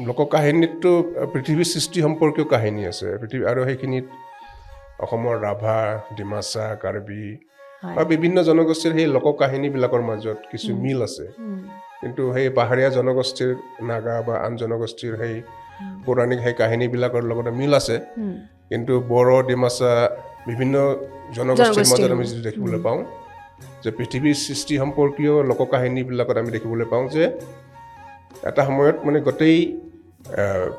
লোককাহিনীততো পৃথিৱীৰ সৃষ্টি সম্পৰ্কীয় কাহিনী আছে পৃথিৱী, আৰু সেইখিনিত অসমৰ ৰাভা, ডিমাচা, কাৰ্বি বা বিভিন্ন জনগোষ্ঠীৰ সেই লোককাহিনীবিলাকৰ মাজত কিছু মিল আছে। কিন্তু সেই পাহাৰীয়া জনগোষ্ঠীৰ নাগা বা আন জনগোষ্ঠীৰ সেই পৌৰাণিক সেই কাহিনীবিলাকৰ লগতে মিল আছে। কিন্তু বড়ো, ডিমাচা বিভিন্ন জনগোষ্ঠীৰ মাজত আমি যিটো দেখিবলৈ পাওঁ যে পৃথিৱীৰ সৃষ্টি সম্পৰ্কীয় লোককাহিনীবিলাকত আমি দেখিবলৈ পাওঁ যে এটা সময়ত মানে গোটেই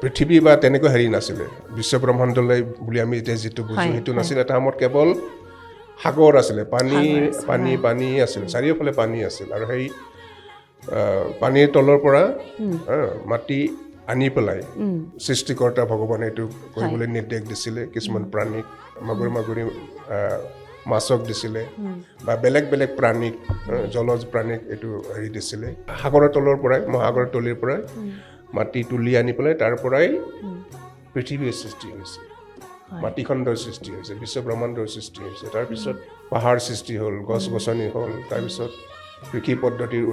পৃথিৱী বা তেনেকুৱা হেৰি নাছিলে, বিশ্ব ব্ৰহ্মাণ্ডলৈ বুলি আমি এতিয়া যিটো বুজোঁ সেইটো নাছিলে। এটা সময়ত কেৱল সাগৰ আছিলে, পানী পানী পানী আছিল, চাৰিওফালে পানী আছিল। আৰু সেই পানীৰ তলৰ পৰা মাটি আনি পেলাই সৃষ্টিকৰ্তা ভগৱানে এইটো কৰিবলৈ নিৰ্দেশ দিছিলে। কিছুমান প্ৰাণীক, মাগুৰ মাগুৰি মাছক দিছিলে বা বেলেগ বেলেগ প্ৰাণীক, জলজ প্ৰাণীক এইটো হেৰি দিছিলে। সাগৰৰ তলৰ পৰাই, মহাসাগৰৰ তলিৰ পৰাই মাটি তুলি আনি পেলাই তাৰ পৰাই পৃথিৱীৰ সৃষ্টি হৈছে, মাটিখণ্ডৰ সৃষ্টি হৈছে, বিশ্ব ব্ৰহ্মাণ্ডৰ সৃষ্টি হৈছে। তাৰপিছত পাহাৰ সৃষ্টি হ'ল, গছ গছনি হ'ল, তাৰপিছত কৃষি পদ্ধতিৰ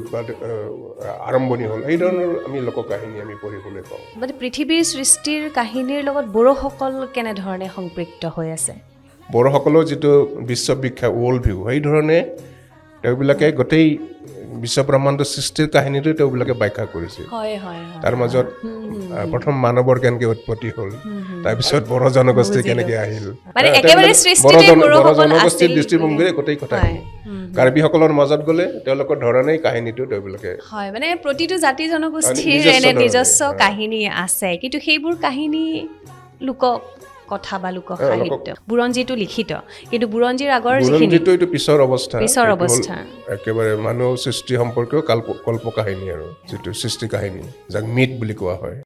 আৰম্ভণি হ'ল। এই ধৰণৰ আমি লোককাহিনী আমি পঢ়িবলৈ পাওঁ। মানে পৃথিৱীৰ সৃষ্টিৰ কাহিনীৰ লগত বড়োসকল কেনেধৰণে সংপৃক্ত হৈ আছে? বড়োসকলৰ যিটো বিশ্ববিখ্যাত ৱৰ্ল্ড ভিউ, সেই ধৰণে তেওঁবিলাকে গোটেই বিশ্ব ব্ৰহ্মাণ্ড সৃষ্টিৰ কাহিনীটো তেওঁবিলাকে ব্যাখ্যা কৰিছে। তাৰ মাজত প্ৰথম মানৱৰ কেনেকৈ উৎপত্তি হ'ল, তাৰপিছত বড়ো জনগোষ্ঠী কেনেকৈ আহিল, বড়ো জনগোষ্ঠীৰ দৃষ্টিভংগীৰে গোটেই কথাখিনি। কাৰ্বিসকলৰ মাজত গ'লে তেওঁলোকৰ ধৰণেই কাহিনীটো তেওঁলোকে হয়, মানে প্ৰতিটো জাতি জনগোষ্ঠীৰ এনে নিজস্ব কাহিনী আছে, কিন্তু সেইবোৰ কাহিনী লোক কথা বা লোক সাহিত্য। বুৰঞ্জীটো লিখিত, কিন্তু বুৰঞ্জীৰ আগৰ বুৰঞ্জীটো এইটো পিছৰ অৱস্থা, পিছৰ অৱস্থা একেবাৰে মানুহ সৃষ্টি সম্পৰ্কীয় কল্প কাহিনী আৰু যিটো সৃষ্টি কাহিনী, যাক মিথ বুলি কোৱা হয়।